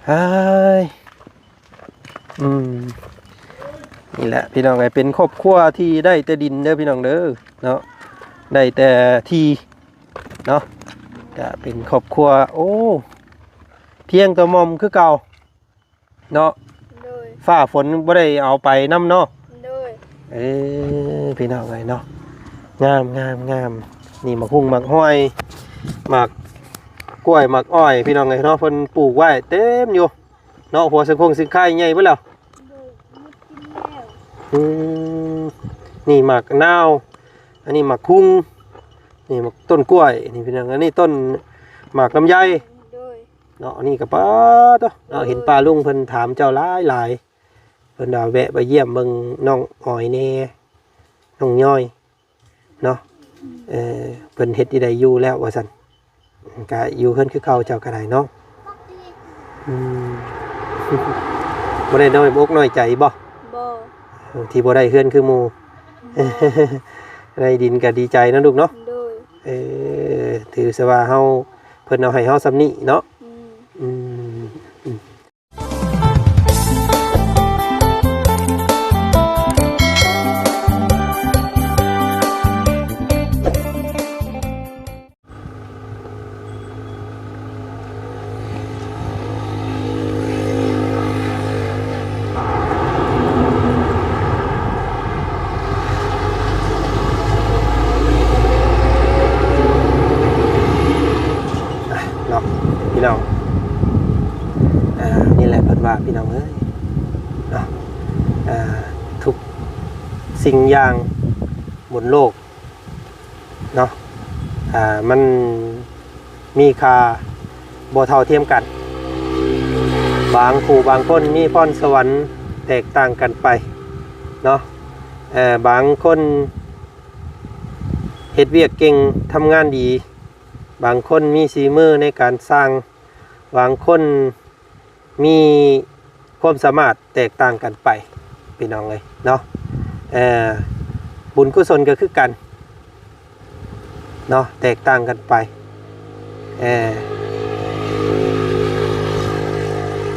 ເຮີ້ຍ ອືມ ນີ້ແຫຼະພີ່ນ້ອງເອີຍ ເປັນຄອບຄົວທີ່ໄດ້ແຕ່ດິນເດີພີ່ນ້ອງເດີເນາະ ໄດ້ແຕ່ທີ່ເນາະ ກະເປັນຄອບຄົວ ໂອ້ ພຽງແຕ່ໝ່ອມຄືເກົ່າເນາະ ໂດຍ ຟ້າຝົນບໍ່ໄດ້ເອົາໄປນຳເນາະ ໂດຍ ເອີ ພີ່ນ້ອງເອີຍເນາະ ງາມໆໆ ນີ້ໝາກຮຸ່ງໝາກຫອຍ ໝາກກ້ວຍໝາກອ້ອຍ ພີ່ນ້ອງເອີຍເນາະ ເພິ່ນປູກໄວ້ເຕັມຢູ່ ເນາະ ຫົວສັງຄົງສິງຄາໃຫຍ່ເບິດແລ້ວ ໂດຍ ໝົດກິນແລ້ວ ອືມ ນີ້ໝາກນາວ ອັນນີ້ໝາກຄຸ່ງ ນີ້ໝາກຕົ້ນກ້ວຍ ນີ້ເປັນຫຍັງ ອັນນີ້ຕົ້ນໝາກລຳໄຍ ໂດຍ ເນາະ ອັນນີ້ກໍປາໂຕ ເນາະ ໂດຍ ເຫັນປ້າລຸງເພິ່ນຖາມເຈົ້າຫຼາຍໆ ເພິ່ນວ່າແວະໄປຢ້ຽມເບິ່ງນ້ອງອອຍແດ່ ນ້ອງຍ້ອຍ ເນາະ ເອີ ເພິ່ນເຮັດຈັ່ງໃດຢູ່ແລ້ວວ່າຊັ້ນ ກະຢູ່ເຮືອນຄືເກົ່າເຈົ້າກໍໄດ້ເນາະ ອືມ ບໍ່ໄດ້ນ້ອຍອົກນ້ອຍໃຈບໍ່? ບໍ່ ທີ່ບໍ່ໄດ້ເຮືອນຄືໝູ່ ບໍ່ ໄດ້ດິນກໍດີໃຈເນາະລູກເນາະ ໂດຍ ເອີ ຖືຊະວ່າເຮົາ ເພິ່ນເອົາໃຫ້ເຮົາສ່ຳນີ້ເນາະ ອືມ ອືມ ອ່ະ ເນາະ ພີ່ນ້ອງ ອ່າ ນີ້ແຫຼະເພິ່ນວ່າ ພີ່ນ້ອງເອີຍ ເນາະ ອ່າ ທຸກສິ່ງຢ່າງບົນໂລກເນາະ ອ່າ ມັນມີຄ່າບໍ່ເທົ່າທຽມກັນ ບາງຜູ້ບາງຄົນມີພອນສະຫວັນແຕກຕ່າງກັນໄປເນາະ ເອີ ບາງຄົນເຮັດວຽກເກັ່ງ ທຳງານດີ ບາງຄົນມີສີມືໃນການສ້າງ ບາງຄົນມີຄວາມສາມາດແຕກຕ່າງກັນໄປ ພີ່ນ້ອງເອີຍເນາະ ເອີ ບຸນກຸສົນກໍຄືກັນເນາະ ແຕກຕ່າງກັນໄປ ເອີ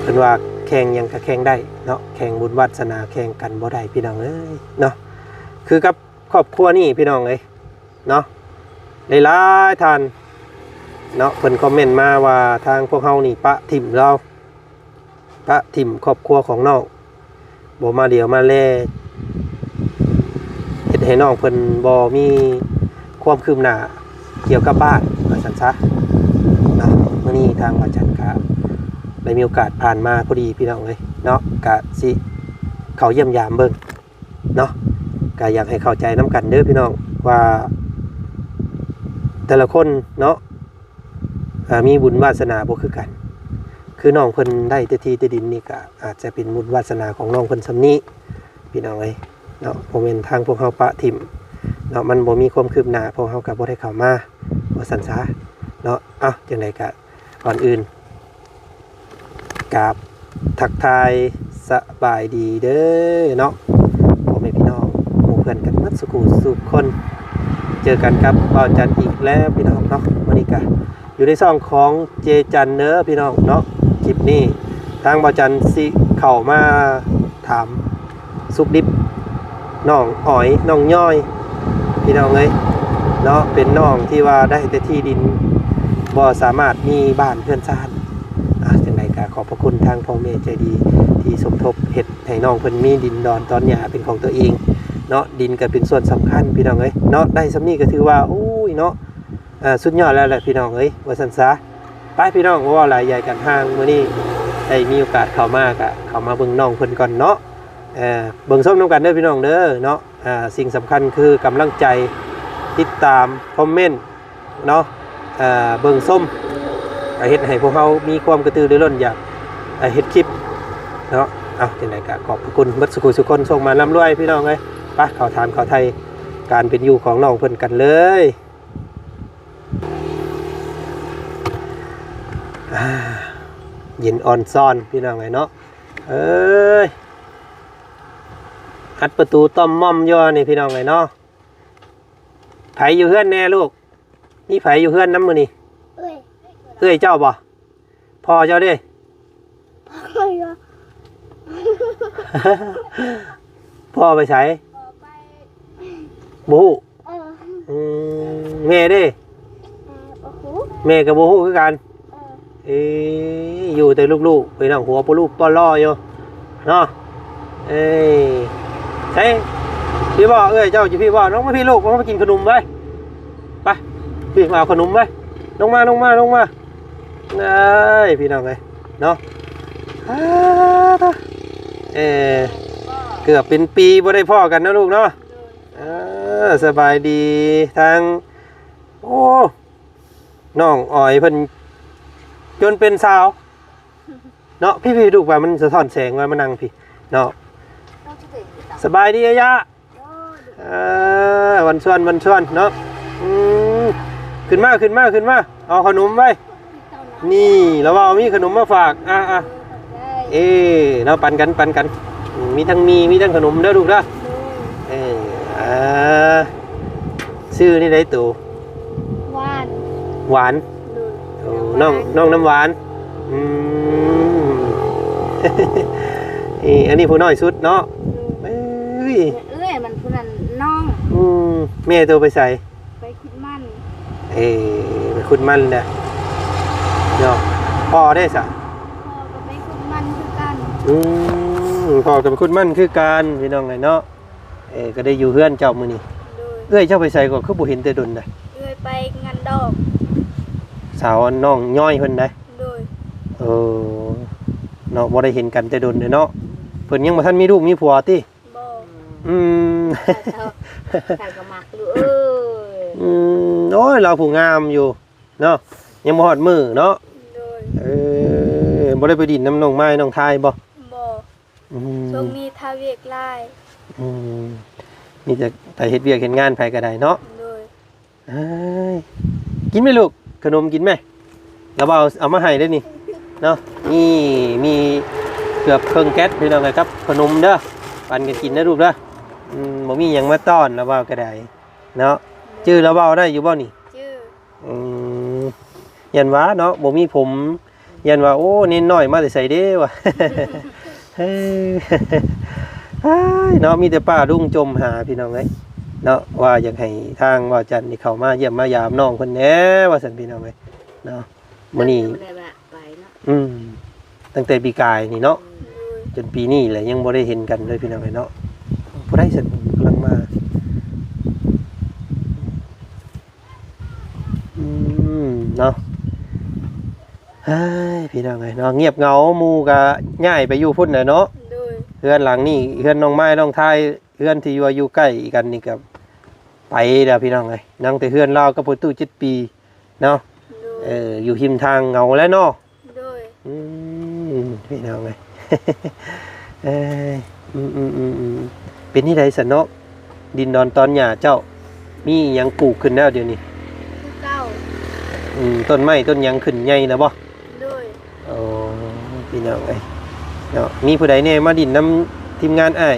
ເພິ່ນວ່າແຂ່ງຫຍັງກໍແຂ່ງໄດ້ເນາະ ແຂ່ງບຸນວາດສະໜາແຂ່ງກັນບໍ່ໄດ້ ພີ່ນ້ອງເອີຍເນາະ ຄືກັບ ຄອບຄົວນີ້ພີ່ນ້ອງເອີຍເນາະ ຫຼາຍໆທ່ານເນາະ ເພິ່ນຄອມເມັນມາວ່າທາງພວກເຮົານີ້ປະຖິ້ມລາວ ປະຖິ້ມຄອບຄົວຂອງນ້ອງ ບໍ່ມາຫຼຽວມາແລ ເຮັດໃຫ້ນ້ອງເພິ່ນບໍ່ມີຄວາມຄືບໜ້າກ່ຽວກັບບ້ານ ວ່າຊັ້ນຊະເນາະ. ມື້ນີ້ທາງອາຈານກະໄດ້ມີໂອກາດຜ່ານມາພໍດີພີ່ນ້ອງເອີຍເນາະ ກະຊິເຂົ້າຢ້ຽມຢາມເບິ່ງ ເນາະ ກະຢາກໃຫ້ເຂົ້າໃຈນຳກັນເດີພີ່ນ້ອງ ວ່າແຕ່ລະຄົນເນາະ ອ່າ ມີບຸນວາດສະໜາບໍ່ຄືກັນ ຄືນ້ອງເພິ່ນໄດ້ແຕ່ທີ່ແຕ່ດິນນີ້ ກະອາດຈະເປັນບຸນວາດສະໜາຂອງນ້ອງເພິ່ນສ່ຳນີ້ພີ່ນ້ອງເອີຍເນາະ ບໍ່ແມ່ນທາງພວກເຮົາປະຖິ້ມເນາະ ມັນບໍ່ມີຄວາມຄືບໜ້າ ພວກເຮົາກະບໍ່ໄດ້ເຂົ້າມາ ວ່າຊັ້ນຊະເນາະ. ເອົ້າ ຈັ່ງໃດກະ ກ່ອນອື່ນກາບທັກທາຍສະບາຍດີເດີເນາະ ພໍ່ແມ່ພີ່ນ້ອງ ໝູ່ເພື່ອນກັນໝົດສູ່ຜູ້ສູ່ຄົນ ເຈີກັນກັບບ່າວຈັນອີກແລ້ວພີ່ນ້ອງເນາະ. ມື້ນີ້ກະຢູ່ໃນຊ່ອງຂອງເຈຈັນເດີພີ່ນ້ອງເນາະ. ຄລິບນີ້ທາງບ່າວຈັນຊິເຂົ້າມາຖາມ ສຸກດິບ ນ້ອງອອຍ ນ້ອງຍ້ອຍ ພີ່ນ້ອງເອີຍເນາະ ເປັນນ້ອງທີ່ວ່າໄດ້ແຕ່ທີ່ດິນ ບໍ່ສາມາດມີບ້ານເຮືອນຊານ. ອ່າ ຈັ່ງໃດກະຂອບພະຄຸນທາງພໍ່ແມ່ໃຈດີ ທີ່ສົມທົບເຮັດໃຫ້ນ້ອງເພິ່ນມີດິນດອນຕອນຫຍ້າເປັນຂອງຕົວເອງເນາະ. ດິນກະເປັນສ່ວນສຳຄັນ ພີ່ນ້ອງເອີຍເນາະ ໄດ້ສ່ຳນີ້ກະຖືວ່າ ໂອ້ຍເນາະ ອ່າ ສຸດຍອດແລ້ວແຫຼະພີ່ນ້ອງເອີຍ ວ່າຊັ້ນຊະ. ໄປພີ່ນ້ອງ ບໍ່ເວົ້າຫຼາຍ ຢາຍກັນຫ່າງ ມື້ນີ້ໄດ້ມີໂອກາດເຂົ້າມາ ກະເຂົ້າມາເບິ່ງນ້ອງເພິ່ນກ່ອນເນາະ. ເອີ ເບິ່ງຊົມນຳກັນເດີພີ່ນ້ອງເດີເນາະ. ອ່າ ສິ່ງສຳຄັນຄືກຳລັງໃຈ ຕິດຕາມ ຄອມເມັນເນາະ ເບິ່ງຊົມ ກະເຮັດໃຫ້ພວກເຮົາມີຄວາມກະຕືລືລົ້ນ ຢາກ ເຮັດຄລິບເນາະ. ເອົາ ຈັ່ງໃດກະຂອບພະຄຸນໝົດສູ່ຜູ້ສູ່ຄົນ ໂຊກໝານລ່ຳລວຍພີ່ນ້ອງເອີຍ. ໄປ ເຂົ້າຖາມເຂົ້າໄຖ່ການເປັນຢູ່ຂອງນ້ອງເພິ່ນກັນເລີຍ. ອ່າ ເຢັນອອນຊອນພີ່ນ້ອງເອີຍເນາະ. ເອີຍ ອັດປະຕູຕ່ອມມ່ອມຢູ່ນີ້ພີ່ນ້ອງເອີຍເນາະ. ໃຜຢູ່ເຮືອນແດ່ລູກ? ມີໃຜຢູ່ເຮືອນນຳມື້ນີ້? ເອື້ອຍ ເອື້ອຍເຈົ້າບໍ່? ພໍ່ເຈົ້າເດ້? ພໍ່ໄປໃສ? ບໍ່ຮູ້. ເອີ ອືມ ແມ່ເດ້? ເອີ ບໍ່ຮູ້. ແມ່ກໍບໍ່ຮູ້ຄືກັນ. ເອີ ເອີ ຢູ່ແຕ່ລູກໆ ພີ່ນ້ອງ ຫົວປະລູກປະຫຼໍ່ຢູ່ເນາະ. ເອີ ໃສ ພີ່ບໍ່ ເອື້ອຍເຈົ້າຢູ່ ພີ່ບໍ່? ລົງມາພີ່ລູກ ລົງມາກິນຂະໜົມໄວ້ ໄປ ພີ່ ມາເອົາຂະໜົມໄວ້ ລົງມາ ລົງມາ ລົງມາ. ໄດ້ ພີ່ນ້ອງເອີຍເນາະ. ອາ ເອີ ເກືອບເປັນປີບໍ່ໄດ້ພໍ້ກັນເນາະລູກເນາະ. ເອີ ສະບາຍດີທາງ ໂອ້ ນ້ອງອອຍເພິ່ນຈົນເປັນສາວເນາະ. ພີ່ໆ ລູກວ່າມັນສະທ້ອນແສງວ່າມານັ່ງພີ່ເນາະ. ສະບາຍດີອາຍະ. ເອີ ວັນຊວນ ວັນຊວນເນາະ. ອືມ ຂຶ້ນມາ ຂຶ້ນມາ ຂຶ້ນມາ ເອົາຂະໜົມໄວ້. ນີ້ ລາວວ່າມີຂະໜົມມາຝາກ. ອ່າ ອ່າ ເອີ ເນາະ ປັນກັນ ປັນກັນ. ອືມ ມີທັງໝີ່ ມີທັງຂະໜົມເດີລູກເດີ. ເອີ ອ່າ ຊື່ນີ້ໄດ໋ໂຕ? ຫວານ ຫວານ. ໂອ້ ນ້ອງ ນ້ອງນ້ຳຫວານ. ອືມ ເອີ ອັນນີ້ຜູ້ນ້ອຍສຸດເນາະ. ເອີຍ ເອື້ອຍມັນຜູ້ນັ້ນນ້ອງ. ອືມ ແມ່ໂຕໄປໃສ? ໄປຂຸດມັນ. ເອີ ໄປຂຸດມັນແຫຼະເນາະ. ພໍ່ເດ້ສະ? ພໍ່ກໍໄປຂຸດມັນຄືກັນ. ອືມ ພໍ່ກໍໄປຂຸດມັນຄືກັນ ພີ່ນ້ອງເອີຍເນາະ. ເອີ ກໍໄດ້ຢູ່ເຮືອນເຈົ້າມື້ນີ້. ໂດຍ. ເອື້ອຍເຈົ້າໄປໃສກໍຄືບໍ່ເຫັນແຕ່ດົນນະ? ເອື້ອຍໄປງານດອກ ສາວນ້ອງຍ້ອຍເພິ່ນນະ. ໂດຍ. ເອີ ເນາະ ບໍ່ໄດ້ເຫັນກັນແຕ່ດົນເນາະ. ເພິ່ນຍັງບໍ່ທັນມີລູກມີຜົວຕິ? ບໍ່. ອືມ ເຂົາກໍມັກຢູ່ເອີຍ. ອືມ ໂອ້ຍ ລາວຜູ້ງາມຢູ່ເນາະ ຍັງບໍ່ຮອດມື້ເນາະ. ໂດຍ. ເອີ ບໍ່ໄດ້ໄປດິນນຳນ້ອງໄມ້ນ້ອງທາຍບໍ່? ບໍ່. ອືມ ຊ່ວງນີ້ຖ້າວຽກຫຼາຍ. ອືມ ມີແຕ່ໄປເຮັດວຽກເຮັດງານ ໃຜກໍໄດ້ເນາະ. ໂດຍ. ເອີຍ ກິນໄໝລູກ ຂະໜົມກິນໄໝ? ລາວເອົາ ເອົາມາໃຫ້ເດ້ນີ້ເນາະ. ນີ້ມີເກືອບເຄິ່ງແກັດ ພີ່ນ້ອງເອີຍ ກັບຂະໜົມເດີ ປັນກັນກິນເດີລູກເດີ. ອືມ ບໍ່ມີຫຍັງມາຕ້ອນ ລາວເວົ້າກໍໄດ້ເນາະ. ຈື່ລາວເວົ້າໄດ້ຢູ່ບໍ່ນີ້? ຈື່. ອືມ ຢ້ານວ່າເນາະ ບໍ່ມີຜົມ ຢ້ານວ່າ ໂອ້ ເນນນ້ອຍມາແຕ່ໃສເດ້ວ່າ. ເອີ ເອີຍ ເນາະ ມີແຕ່ປ້າລຸງຈົ່ມຫາ ພີ່ນ້ອງເອີຍເນາະ ວ່າຢາກໃຫ້ທາງບ່າວຈັນນີ້ເຂົ້າມາຢ້ຽມມາຢາມນ້ອງເພິ່ນແດ່ວ່າຊັ້ນ ພີ່ນ້ອງເອີຍເນາະ. ມື້ນີ້ ອືມ ຕັ້ງແຕ່ປີກາຍນີ້ເນາະ ໂດຍ ຈົນປີນີ້ແຫຼະ ຍັງບໍ່ໄດ້ເຫັນກັນເລີຍ ພີ່ນ້ອງເອີຍເນາະ. ຜູ້ໃດຊັ້ນກຳລັງມາ? ອືມ ເນາະ. ເຮີ້ຍ ພີ່ນ້ອງເອີຍເນາະ ງຽບເຫງົາ ໝູ່ກໍຍ້າຍໄປຢູ່ພຸ້ນແຫຼະເນາະ. ໂດຍ. ເຮືອນຫຼັງນີ້ ເຮືອນນ້ອງໄມ້ນ້ອງທາຍ ເຮືອນທີ່ວ່າຢູ່ໃກ້ກັນນີ້ກໍໄປແລ້ວ ພີ່ນ້ອງເອີຍ. ຍັງແຕ່ເຮືອນລາວກັບພໍ່ຕູ້ເຈັດປີເນາະ. ໂດຍ. ເອີ ຢູ່ຮິມທາງເຫງົາແຫຼະເນາະ. ໂດຍ. ອືມ ພີ່ນ້ອງເອີຍ ເອີຍ ອືມໆ ເປັນຈັ່ງໃດຊັ້ນເນາະ? ດິນດອນຕອນຫຍ້າເຈົ້າ ມີອີ່ຫຍັງປູກຂຶ້ນແລ້ວດຽວນີ້? ຄືເກົ່າ. ອືມ ຕົ້ນໄມ້ຕົ້ນຫຍັງຂຶ້ນໃຫຍ່ແລ້ວບໍ່? ໂດຍ. ໂອ້ ພີ່ນ້ອງເອີຍເນາະ ມີຜູ້ໃດແດ່ມາດິນນຳທີມງານອ້າຍ?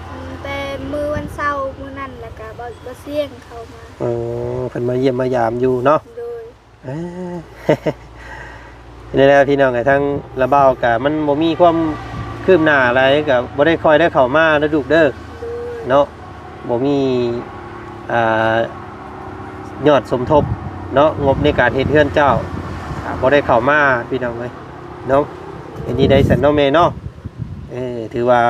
ອືມ ແຕ່ມື້ວັນເສົາມື້ນັ້ນ ແລ້ວກະບໍ່ ບໍ່ສຽງເຂົ້າມາ. ໂອ້ ເພິ່ນມາຢ້ຽມມາຢາມຢູ່ເນາະ. ໂດຍ. ເອີ ນີ້ແຫຼະພີ່ນ້ອງເອີຍ ທາງລາວບ່າວກະມັນບໍ່ມີຄວາມຄືບໜ້າຫຼາຍ ກະບໍ່ໄດ້ຄ່ອຍໄດ້ເຂົ້າມາເດີລູກເດີ. ໂດຍ. ເນາະ ບໍ່ມີ ອ່າ ຍອດສົມທົບເນາະ ງົບໃນການເຮັດເຮືອນເຈົ້າ ກະບໍ່ໄດ້ເຂົ້າມາພີ່ນ້ອງເອີຍເນາະ. ເປັນຈັ່ງໃດຊັ້ນເນາະແມ່ເນາະ? ເອີ ຖືວ່າ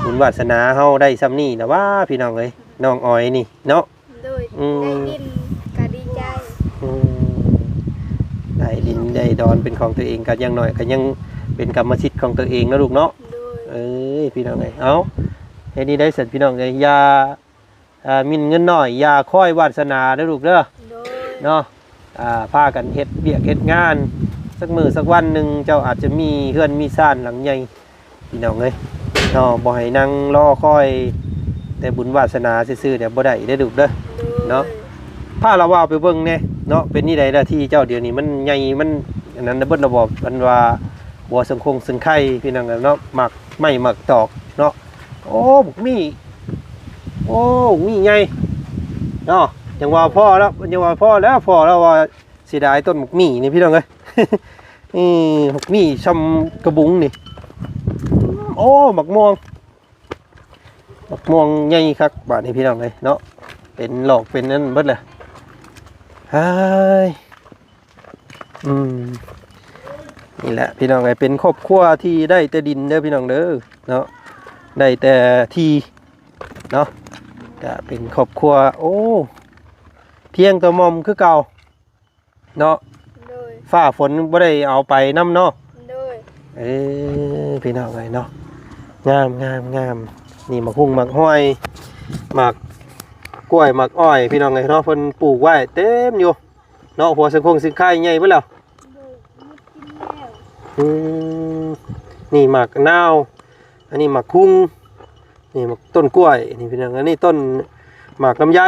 ບຸນວາດສະໜາເຮົາໄດ້ຊ່ຳນີ້ນະຫວາ ພີ່ນ້ອງເອີຍ ນ້ອງອອຍນີ້ເນາະ. ໂດຍ. ອືມ ໄດ້ດິນກໍດີໃຈ. ອືມ ໄດ້ດິນໄດ້ດອນເປັນຂອງຕົວເອງ ກໍຢ່າງໜ້ອຍກໍຍັງເປັນກຳມະສິດຂອງຕົວເອງເນາະລູກເນາະ. ໂດຍ. ເອີຍ ພີ່ນ້ອງເອີຍ ເອົາ ເຮັດນີ້ໄດ້ຊັ້ນພີ່ນ້ອງເອີຍ ຢ່າ ເອີ ໝິ່ນເງິນນ້ອຍ ຢ່າຄອຍວາດສະໜາເດີລູກເດີ. ໂດຍ. ເນາະ ອ່າ ພາກັນເຮັດວຽກເຮັດງານ ສັກມື້ສັກວັນໜຶ່ງ ເຈົ້າອາດຈະມີເຮືອນມີຊານຫຼັງໃຫຍ່ ພີ່ນ້ອງເອີຍເນາະ. ບໍ່ໃຫ້ນັ່ງລໍຄອຍແຕ່ບຸນວາດສະໜາຊື່ໆ ດຽວບໍ່ໄດ້ເດີລູກເດີ. ໂດຍ. ເນາະ ພາລາວບ່າວໄປເບິ່ງແດ່ເນາະ ເປັນຈັ່ງໃດລະ ທີ່ເຈົ້າດຽວນີ້ມັນໃຫຍ່ ມັນອັນນັ້ນເບິດລະບໍ ອັນວ່າບົວສັງຄົງສັງໄຄ ພີ່ນ້ອງເນາະ ໝາກໄມ້ໝາກຕອກເນາະ. ໂອ້ ບັກໝີ່ ໂອ້ ໝີ່ໃຫຍ່ເນາະ. ຈັ່ງວ່າພໍ້ແລ້ວ ຈັ່ງວ່າພໍ້ແລ້ວ ພໍ້ແລ້ວວ່າ ເສຍດາຍຕົ້ນໝາກໝີ່ນີ້ພີ່ນ້ອງເອີຍ. ນີ້ໝາກໝີ່ຊ່ຳກະບຸງນີ້. ໂອ້ ໝາກມ່ວງ ໝາກມ່ວງໃຫຍ່ຄັກບາດນີ້ພີ່ນ້ອງເອີຍເນາະ ເປັນຫຼອກເປັນອັນເບິດແຫຼະ. ເຮີ້ຍ ອືມ ນີ້ແຫຼະພີ່ນ້ອງເອີຍ ເປັນຄອບຄົວທີ່ໄດ້ແຕ່ດິນເດີພີ່ນ້ອງເດີເນາະ ໄດ້ແຕ່ທີ່ເນາະ ກະເປັນຄອບຄົວ ໂອ້ ພຽງແຕ່ໝ່ອມຄືເກົ່າເນາະ. ໂດຍ ຟ້າຝົນບໍ່ໄດ້ເອົາໄປນຳເນາະ. ໂດຍ ເອີ ພີ່ນ້ອງເອີຍເນາະ ງາມໆໆ ນີ້ໝາກຮຸ່ງໝາກຫອຍ ໝາກກ້ວຍໝາກອ້ອຍ ພີ່ນ້ອງເອີຍເນາະ ເພິ່ນປູກໄວ້ເຕັມຢູ່ ເນາະ ຫົວສັງຄົງສິງຄາໃຫຍ່ເບິດແລ້ວ. ໂດຍ ໝົດກິນແລ້ວ. ອືມ ນີ້ໝາກນາວ ອັນນີ້ໝາກຮຸ່ງ ນີ້ໝາກຕົ້ນກ້ວຍ ນີ້ພີ່ນ້ອງ ອັນນີ້ຕົ້ນໝາກລຳໄຍ.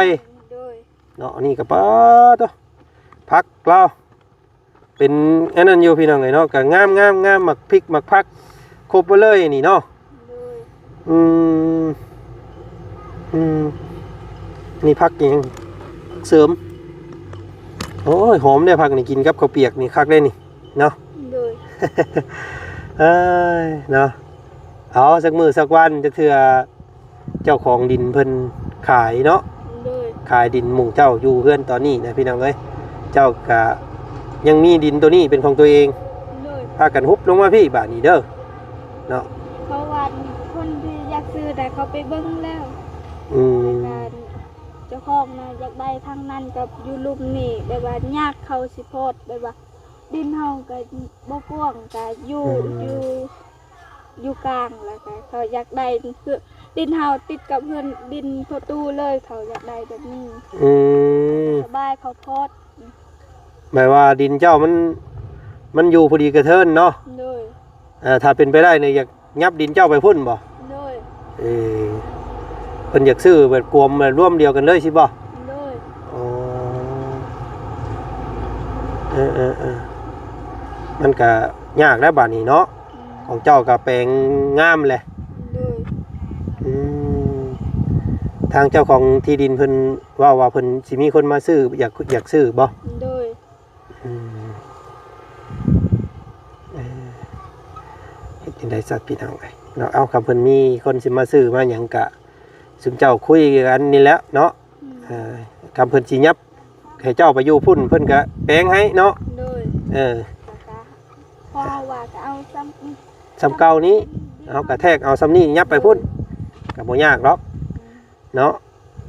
ໂດຍ ເນາະ ອັນນີ້ກໍປາດໂທ້ ຜັກລາວ ເປັນອັນນັ້ນຢູ່ພີ່ນ້ອງເອີຍເນາະ ກໍງາມໆໆ ໝາກພິກໝາກຜັກ ຄົບໄປເລີຍນີ້ເນາະ. ໂດຍ ອືມ ອືມ ນີ້ຜັກຫຍັງ ຜັກເສີມ. ໂອ້ຍ ຫອມເດ້ ຜັກນີ້ກິນກັບເຂົ້າປຽກນີ້ຄັກເດ້ນີ້ເນາະ. ໂດຍ ເອີຍ ເນາະ ເອົາ ສັກມື້ສັກວັນຈັກເທື່ອ ເຈົ້າຂອງດິນເພິ່ນຂາຍເນາະ. ໂດຍ ຂາຍດິນໝູ່ເຈົ້າຢູ່ເຮືອນຕອນນີ້ນະ ພີ່ນ້ອງເອີຍ ເຈົ້າກະຍັງມີດິນໂຕນີ້ເປັນຂອງຕົວເອງ. ໂດຍ ພາກັນຮຸບລົງມາພີ້ບາດນີ້ເດີເນາະ. ເຂົາວ່າຄົນທີ່ຢາກຊື້ນະ ເຂົາໄປເບິ່ງແລ້ວ. ອືມ ແລ້ວກະເຈົ້າຂອງນະຢາກໄດ້ທາງນັ້ນກັບຢູ່ລຸ່ມນີ້ ແບບວ່າຍາກເຂົ້າຊິພອດ ແບບວ່າ ດິນເຮົາກໍບໍ່ກວ້າງ ກໍຢູ່ ອືມ ຢູ່ ຢູ່ກາງ ແລ້ວກໍເຂົາຢາກໄດ້ ຄືດິນເຮົາຕິດກັບເຮືອນ ດິນພໍ່ຕູ້ເລີຍ ເຂົາຢາກໄດ້ແບບນີ້. ອືມ ສະບາຍ ເຂົາພອດ ແບບວ່າດິນເຈົ້າມັນ ມັນຢູ່ພໍດີກະເທີນເນາະ. ໂດຍ ເອີ ຖ້າເປັນໄປໄດ້ນີ້ ຢາກ ຫຍັບດິນເຈົ້າໄປພຸ້ນບໍ່? ໂດຍ ເອີ ເພິ່ນຢາກຊື້ແບບກວມແບບລວມດຽວກັນເລີຍຊິບໍ່? ໂດຍ ອໍ ເອີໆໆ ມັນກະຍາກແລ້ວບາດນີ້ເນາະ. ອືມ ຂອງເຈົ້າກະແປງງາມແຫຼະ. ໂດຍ ອືມ ທາງເຈົ້າຂອງທີ່ດິນເພິ່ນເວົ້າວ່າເພິ່ນຊິມີຄົນມາຊື້ ຢາກ ຢາກຊື້ບໍ່? ໂດຍ ອືມ ເອີ ເຮັດຈັ່ງໃດຊະພີ່ນ້ອງເອີຍເນາະ. ເອົາ ຄັນເພິ່ນມີຄົນຊິມາຊື້ມາຫຍັງກະ ຊຸມເຈົ້າຄຸຍກັນນີ້ແຫຼະເນາະ. ອືມ ເອີ ຄັນເພິ່ນຊິຫຍັບໃຫ້ເຈົ້າໄປຢູ່ພຸ້ນ ເພິ່ນກະແປງໃຫ້ເນາະ. ໂດຍ ເອີ ແລ້ວກະພໍວ່າກະເອົາຊ່ຳ ຊ່ຳເກົ່ານີ້ ເຮົາກະແທກເອົາຊ່ຳນີ້ຫຍັບໄປພຸ້ນ ກະບໍ່ຍາກດອກ. ອືມ ເນາະ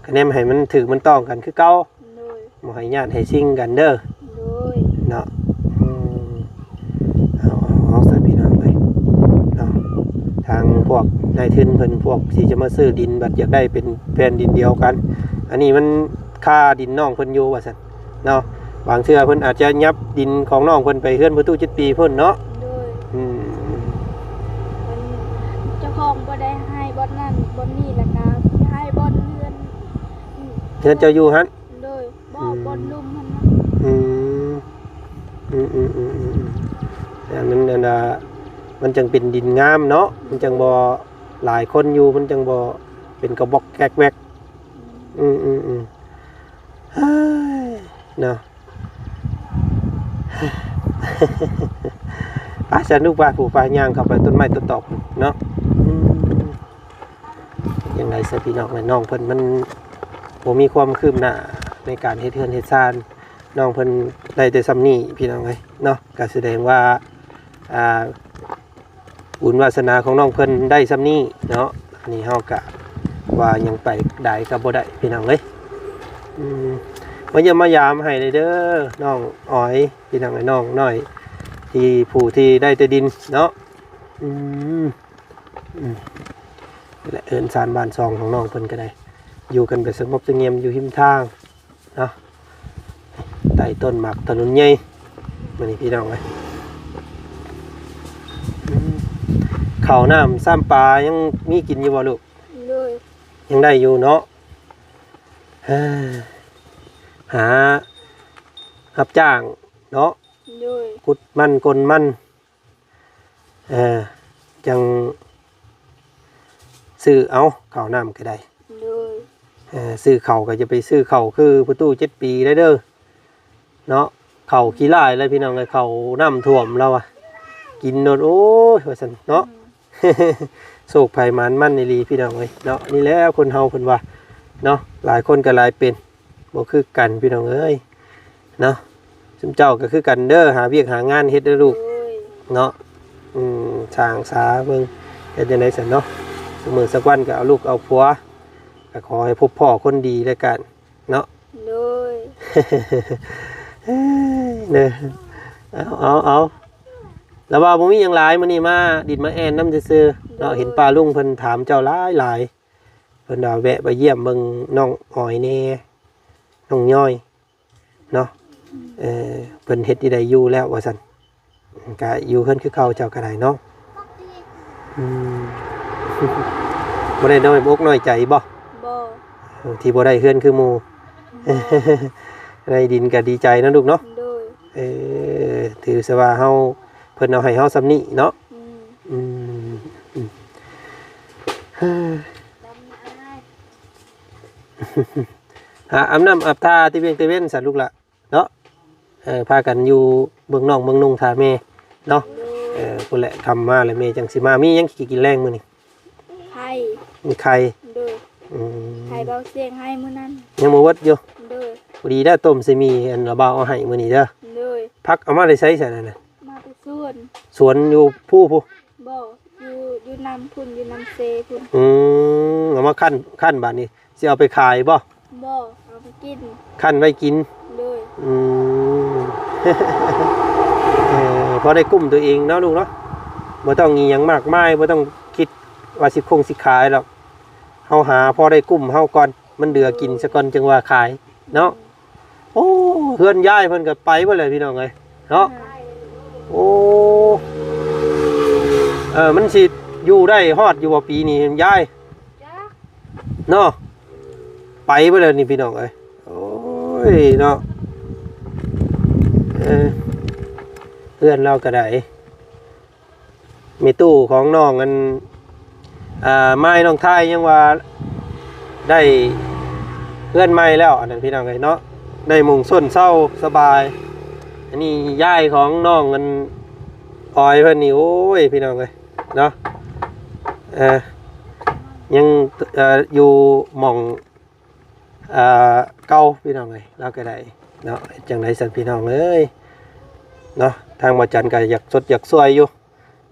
ກະແນມໃຫ້ມັນຖືກມັນຕ້ອງກັນຄືເກົ່າ. ໂດຍ ບໍ່ໃຫ້ຍາດໃຫ້ຊິງກັນເດີ. ໂດຍ ເນາະ ອືມ ເອົາ ເອົາ ເອົາຊະພີ່ນ້ອງເອີຍເນາະ. ທາງພວກນາຍທຶນເພິ່ນ ພວກທີ່ຈະມາຊື້ດິນ ບັດຢາກໄດ້ເປັນແຜ່ນດິນດຽວກັນ. ອັນນີ້ມັນຄາດິນນ້ອງເພິ່ນຢູ່ວ່າຊັ້ນເນາະ. ບາງເທື່ອເພິ່ນອາດຈະຫຍັບດິນຂອງນ້ອງເພິ່ນໄປເຮືອນພໍ່ຕູ້ເຈັດປີພຸ້ນເນາະ. ໂດຍ ອືມ ເພິ່ນ ເຈົ້າຂອງບໍ່ໄດ້ໃຫ້ບ່ອນນັ້ນບ່ອນນີ້ ແລ້ວກະໃຫ້ບ່ອນເຮືອນ ອືມ ເຮືອນເຈົ້າຢູ່ຫັ້ນ. ໂດຍ ບໍ່ ອືມ ບ່ອນລຸ່ມຫັ້ນນະ. ອືມ ອືມໆໆໆ ແຕ່ມັນອັນນ່າ ມັນຈັ່ງເປັນດິນງາມເນາະ ມັນຈັ່ງບໍ່ຫຼາຍຄົນຢູ່ ມັນຈັ່ງບໍ່ເປັນກະບອກແກກແວກ. ອືມ ອືມໆໆ ເຮີ້ຍ ເນາະ ໄປຊະລູກ ໄປ ຜູ້ ໄປ ຍ່າງເຂົ້າໄປຕົ້ນໄມ້ຕົ້ນຕອກເນາະ. ອືມ ຈັ່ງໃດຊະພີ່ນ້ອງເອີຍ ນ້ອງເພິ່ນມັນບໍ່ມີຄວາມຄືບໜ້າໃນການເຮັດເຮືອນເຮັດຊານ ນ້ອງເພິ່ນໄດ້ແຕ່ຊ່ຳນີ້ພີ່ນ້ອງເອີຍເນາະ. ກະສະແດງວ່າ ອ່າ ບຸນວາສະໜາຂອງນ້ອງເພິ່ນໄດ້ຊ່ຳນີ້ເນາະ. ອັນນີ້ເຮົາກະວ່າຍັງໄປໃດກະບໍ່ໄດ້ພີ່ນ້ອງເອີຍ. ອືມ ມາຢ້ຽມມາຢາມໃຫ້ແດ່ເດີ ນ້ອງອອຍ ພີ່ນ້ອງເອີຍ ນ້ອງນ້ອຍ ທີ່ຜູ້ທີ່ໄດ້ແຕ່ດິນເນາະ. ອືມ ອືມ ແລະເຮືອນຊານບ້ານຊ່ອງຂອງນ້ອງເພິ່ນກໍໄດ້ ຢູ່ກັນແບບສະຫງົບສະຫງຽມຢູ່ຮິມທາງເນາະ ໃຕ້ຕົ້ນໝາກຖະໜົນໃຫຍ່. ມື້ນີ້ພີ່ນ້ອງເອີຍ ອືມ ເຂົ້ານ້ຳຊ້ຳປາຍັງມີກິນຢູ່ບໍ່ລູກ? ໂດຍ ຍັງໄດ້ຢູ່ເນາະ. ເອີ ຫາຮັບຈ້າງເນາະ. ໂດຍ ຂຸດມັນກົນມັນ ເອີ ຈັ່ງຊື້ເອົາເຂົ້ານ້ຳກໍໄດ້. ໂດຍ ເອີ ຊື້ເຂົ້າກໍຢ່າໄປຊື້ເຂົ້າຄືພໍ່ຕູ້ເຈັດປີໄດ້ເດີເນາະ. ເຂົ້າຂີ້ຫຼ້າຍແລ້ວພີ່ນ້ອງເອີຍ ເຂົ້ານ້ຳຖ້ວມລາວວ່າ ກິນໂດນ ໂອ້ຍ ວ່າຊັ້ນເນາະ. ອືມ ໂຊກໃຜໝານມັນອີ່ຫຼີພີ່ນ້ອງເອີຍເນາະ. ນີ້ແຫຼະຄົນເຮົາເພິ່ນວ່າເນາະ ຫຼາຍຄົນກໍຫຼາຍເປັນ ບໍ່ຄືກັນພີ່ນ້ອງເອີຍເນາະ. ຊຸມເຈົ້າກໍຄືກັນເດີ ຫາວຽກຫາງານເຮັດເດີລູກ ໂດຍ ເນາະ. ອືມ ສ້າງສາເບິ່ງ ເຮັດຈັ່ງໃດຊັ້ນເນາະ. ສະເໝີສັກວັນກໍເອົາລູກເອົາຜົວ ກໍຂໍໃຫ້ພົບພໍ້ຄົນດີແລ້ວກັນເນາະ ໂດຍ ເອີຍ ເດີ ເອົາ ເອົາ ເອົາ ລະວ່າບໍ່ມີຫຍັງຫຼາຍ ມື້ນີ້ມາດິນມາແອ່ນນຳຊື່ໆເນາະ. ໂດຍ ເຫັນປ້າລຸງເພິ່ນຖາມເຈົ້າຫຼາຍໆ ເພິ່ນວ່າແວະໄປຢ້ຽມເບິ່ງນ້ອງອອຍແດ່ ນ້ອງຍ້ອຍເນາະ. ເອີ ເພິ່ນເຮັດທີ່ໃດຢູ່ແລ້ວວ່າຊັ້ນ ກະຢູ່ເຮືອນຄືເກົ່າເຈົ້າກໍໄດ້ເນາະ. ອືມ ບໍ່ໄດ້ນ້ອຍອົກນ້ອຍໃຈບໍ່? ບໍ່ ເອີ ທີ່ບໍ່ໄດ້ເຮືອນຄືໝູ່ ບໍ່ ໄດ້ດິນກໍດີໃຈເນາະລູກເນາະ. ໂດຍ ເອີ ຖືຊະວ່າເຮົາ ເພິ່ນເອົາໃຫ້ເຮົາສ່ຳນີ້ເນາະ. ອືມ ອືມ ອືມ ຫາອາບນ້ຳອາບທ່າແຕ່ວຽງແຕ່ເວັນຊະລູກຫຼະ ເນາະ. ເອີ ພາກັນຢູ່ເບິ່ງນ້ອງເບິ່ງນຸ່ງຖ້າແມ່ເນາະ. ໂດຍ ເອີ ພຸ້ນແຫຼະ ຄ່ຳມາແລ້ວແມ່ຈັ່ງຊິມາ. ມີຫຍັງກິນແລງມື້ນີ້? ໄຂ່ ມີໄຂ່ ໂດຍ ອືມ ໄຂ່ເບົາສຽງໃຫ້ມື້ນັ້ນ ຍັງບໍ່ເບິດຢູ່. ໂດຍ ພໍດີໄດ້ຕົ້ມໃສ່ໝີ່ ອັນລະບ່າວເອົາໃຫ້ມື້ນີ້ເດີ. ໂດຍ ຜັກເອົາມາແຕ່ໃສຊັ້ນນັ້ນນະ? ມາແຕ່ສວນ ສວນຢູ່ພູພຸ້ນ? ບໍ່ ຢູ່ ຢູ່ນຳພຸ້ນ ຢູ່ນຳເຊພຸ້ນ. ອືມ ເອົາມາຄັ້ນ ຄັ້ນບາດນີ້ ຊິເອົາໄປຂາຍບໍ່? ບໍ່ ເອົາໄປກິນ ຄັ້ນໄວ້ກິນ. ໂດຍ ອືມ ເອີ ພໍໄດ້ກຸ້ມຕົວເອງເນາະລູກເນາະ. ບໍ່ຕ້ອງອີ່ຫຍັງມາກມາຍ ບໍ່ຕ້ອງຄິດວ່າຊິຄົງຊິຂາຍດອກ. ເຮົາຫາພໍໄດ້ກຸ້ມເຮົາກ່ອນ ມັນເຫຼືອກິນຊະກ່ອນ ອືມ ຈຶ່ງວ່າຂາຍເນາະ. ໂອ້ ເຮືອນຍາຍເພິ່ນກໍໄປເບິດແລ້ວພີ່ນ້ອງເອີຍເນາະ. ໂອ້ ເອີ ມັນຊິຢູ່ໄດ້ຮອດຢູ່ບໍ່ປີນີ້ຍາຍ? ເນາະ ໄປເບິດແລ້ວນີ້ພີ່ນ້ອງເອີຍ. ໂອ້ຍເນາະ ເອີ ເຮືອນລາວກໍໄດ້ ແມ່ຕູ້ຂອງນ້ອງອັນ ອ່າ ມາຍນ້ອງທາຍຍັງວ່າໄດ້ເຮືອນໃໝ່ແລ້ວ ອັນນັ້ນພີ່ນ້ອງເອີຍເນາະ ໄດ້ໝົງຊົນເຊົາສະບາຍ. ອັນນີ້ຍາຍຂອງນ້ອງອັນອອຍເພິ່ນນີ້ ໂອ້ຍ ພີ່ນ້ອງເອີຍເນາະ ເອີ ຍັງ ເອີ ຢູ່ໝ່ອງ ອ່າ ເກົ່າພີ່ນ້ອງເອີຍ ລາວກໍໄດ້ເນາະ. ເຮັດຈັ່ງໃດຊັ້ນພີ່ນ້ອງເອີຍເນາະ ທາງບໍ່ຈັນກໍຢາກຊົດຢາກຊ່ວຍຢູ່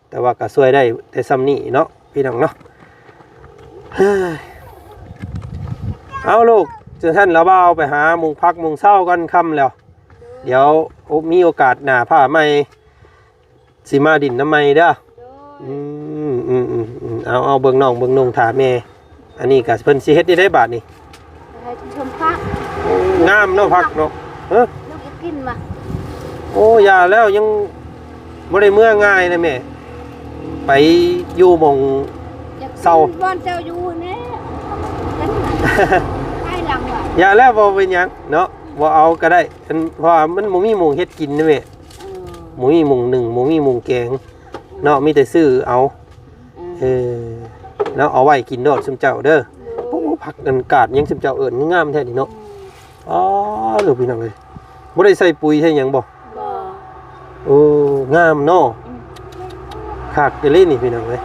ແຕ່ວ່າກໍຊ່ວຍໄດ້ແຕ່ສ່ຳນີ້ເນາະພີ່ນ້ອງເນາະ. ເອົາລູກ ຈັ່ງຊັ້ນລະບ່າວໄປຫາມຸງພັກມຸງເຊົາກ່ອນ ຄ່ຳແລ້ວ ດຽວມີໂອກາດໜ້າຟ້າໃໝ່ ຊິມາດິນນຳໃໝ່ເດີ. ໂດຍ ອືມ ອືມ ອືມ ອືມ ເອົາ ເອົາ ເບິ່ງນ້ອງເບິ່ງນຸ່ງຖ້າແມ່. ອັນນີ້ກໍເພິ່ນຊິເຮັດໄດ້ໃດບາດນີ້? ໃຫ້ຊົມຜັກ ໂອ້ ງາມເນາະ ຜັກເນາະ. ເອີ ລູກຢາກກິນຫວາ? ໂອ້ ຢ່າແລ້ວ ຍັງບໍ່ໄດ້ເມືອງ່າຍນະແມ່ ໄປຢູ່ໝ່ອງເຊົາ ບ່ອນເຈົ້າຢູ່ແນ່ ພາຍຫຼັງຫວາ? ຢ່າແລ້ວ ບໍ່ເປັນຫຍັງເນາະ ບໍ່ເອົາກໍໄດ້ ອັນ ເພາະວ່າມັນບໍ່ມີໝ່ອງເຮັດກິນນະແມ່. ເອີ ບໍ່ມີໝ່ອງໜຶ້ງ ບໍ່ມີໝ່ອງແກງເນາະ ມີແຕ່ຊື້ເອົາ. ເອີ ເອີ ເນາະ ເອົາໄວ້ກິນໂລດຊຸມເຈົ້າເດີ. ໂດຍ ໂອ້ ຜັກອັນກາດຫຍັງຊຸມເຈົ້າເອີ້ນງາມແທ້ນີ້ເນາະ. ອືມ ອໍ ລູກພີ່ນ້ອງເອີຍ ບໍ່ໄດ້ໃສ່ປຸຍໃສ່ຫຍັງບໍ່? ບໍ່ ໂອ້ ງາມເນາະ. ອືມ ຄັກອີ່ຫຼີນີ້ພີ່ນ້ອງເອີຍ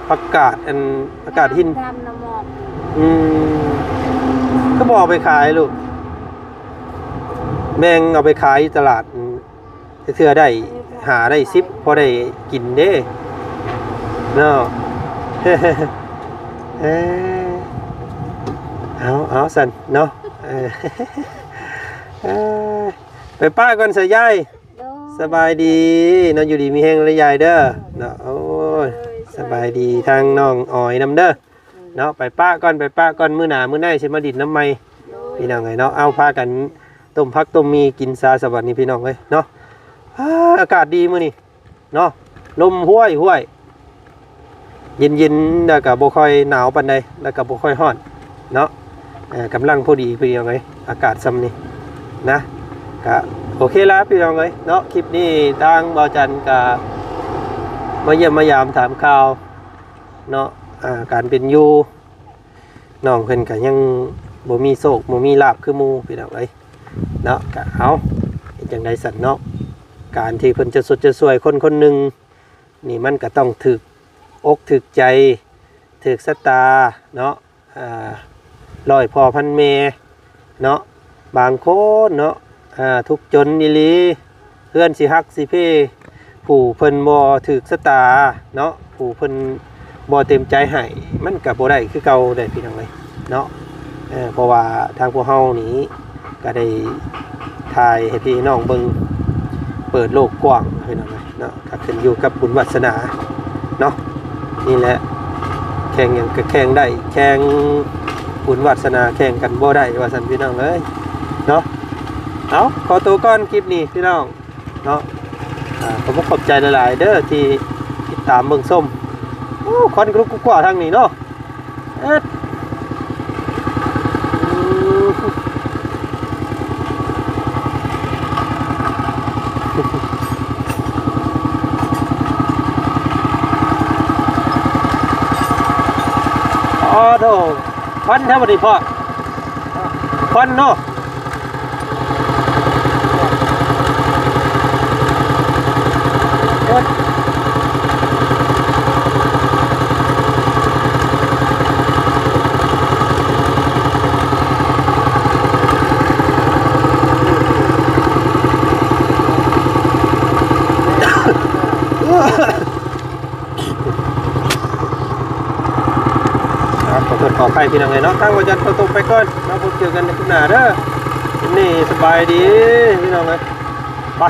ຜັກກາດ ອັນ ຜັກກາດຫີນ ງາມນຳໝອກ. ອືມ ກໍບໍ່ເອົາໄປຂາຍລູກ ແບ່ງເອົາໄປຂາຍຢູ່ຕະຫຼາດ ເທື່ອໄດ້ຫ້າໄດ້ສິບ ພໍໄດ້ກິນເດ້ເນາະ. ເອີ ເອົາ ເອົາຊັ້ນເນາະ ເອີ ເອີ ໄປປ້າກ່ອນຊະຍາຍ. ໂດຍ ສະບາຍດີເນາະ ຢູ່ດີມີແຮງເດີຍາຍເດີເນາະ. ໂອ້ຍ ໂດຍ ສະບາຍດີ ສະບາຍດີ ທາງນ້ອງອອຍນຳເດີ. ເນາະ ໄປປະກ່ອນ ໄປປະກ່ອນ ມື້ໜ້າມື້ໃນຊິມາດິນນຳໃໝ່ ໂດຍ ພີ່ນ້ອງເອີຍເນາະ. ເອົາ ພາກັນຕົ້ມຜັກຕົ້ມໝີ່ກິນຊະ ສະບັດນີ້ພີ່ນ້ອງເອີຍເນາະ. ອາ ອາກາດດີມື້ນີ້ເນາະ ລົມຫ້ວຍໆ ເຢັນໆ ແລ້ວກະບໍ່ຄ່ອຍໜາວປານໃດ ແລ້ວກະບໍ່ຄ່ອຍຮ້ອນເນາະ. ເອີ ກຳລັງພໍດີພີ່ນ້ອງເອີຍ ອາກາດຊ່ຳນີ້ນະ. ກະໂອເຄລະພີ່ນ້ອງເອີຍເນາະ ຄລິບນີ້ທາງບ່າວຈັນກະມາຢ້ຽມມາຢາມຖາມຂ່າວ ເນາະ ອ່າ ການເປັນຢູ່ ນ້ອງເພິ່ນກະຍັງບໍ່ມີໂຊກບໍ່ມີລາບຄືໝູ່ພີ່ນ້ອງເອີຍເນາະ. ກະເອົາ ເຮັດຈັ່ງໃດຊັ້ນເນາະ ການທີ່ເພິ່ນຈະຊົດຈະຊ່ວຍຄົນຄົນໜຶ່ງນີ້ ມັນກະຕ້ອງຖືກ ອົກຖືກໃຈ ຖືກຊະຕາເນາະ ອ່າ ຮ້ອຍພໍ່ພັນແມ່ເນາະ ບາງຄົນເນາະ ອ່າ ທຸກຈົນອີ່ຫຼີ ເຮືອນຊິຫັກຊິເພ ຜູ້ເພິ່ນບໍ່ຖືກຊະຕາເນາະ ຜູ້ເພິ່ນບໍ່ເຕັມໃຈໃຫ້ ມັນກະບໍ່ໄດ້ຄືເກົ່າເດ້ພີ່ນ້ອງເອີຍເນາະ. ເອີ ເພາະວ່າທາງພວກເຮົານີ້ກະໄດ້ຖ່າຍໃຫ້ພີ່ນ້ອງເບິ່ງ ເປີດໂລກກວ້າງພີ່ນ້ອງເອີຍເນາະ ກະຂຶ້ນຢູ່ກັບບຸນວາດສະໜາເນາະ ນີ້ແຫຼະ ແຂ່ງຫຍັງກະແຂ່ງໄດ້ ແຂ່ງບຸນວາດສະໜາແຂ່ງກັນບໍ່ໄດ້ ວ່າຊັ້ນພີ່ນ້ອງເອີຍເນາະ. ເອົາ ຂໍໂຕກ່ອນຄລິບນີ້ພີ່ນ້ອງເນາະ ອ່າ ຂໍຂອບໃຈຫຼາຍໆເດີທີ່ຕິດຕາມເບິ່ງຊົມ. ໂອ້ ຄວັນກະລຸກກຸກກັວທາງນີ້ເນາະ ເອີດ ອໍໂທ້ ຄວັນແທ້ບັດນີ້ພໍ່ ຄວັນເນາະ. ຂໍໂທດຂໍອະໄພພີ່ນ້ອງເອີຍເນາະ ທາງບ່າວຈັນຂໍຕົກໄປກ່ອນເນາະ ພົບເຈີກັນໃນຄລິບໜ້າເດີ. ຄລິບນີ້ສະບາຍດີພີ່ນ້ອງເອີຍ ໄປ.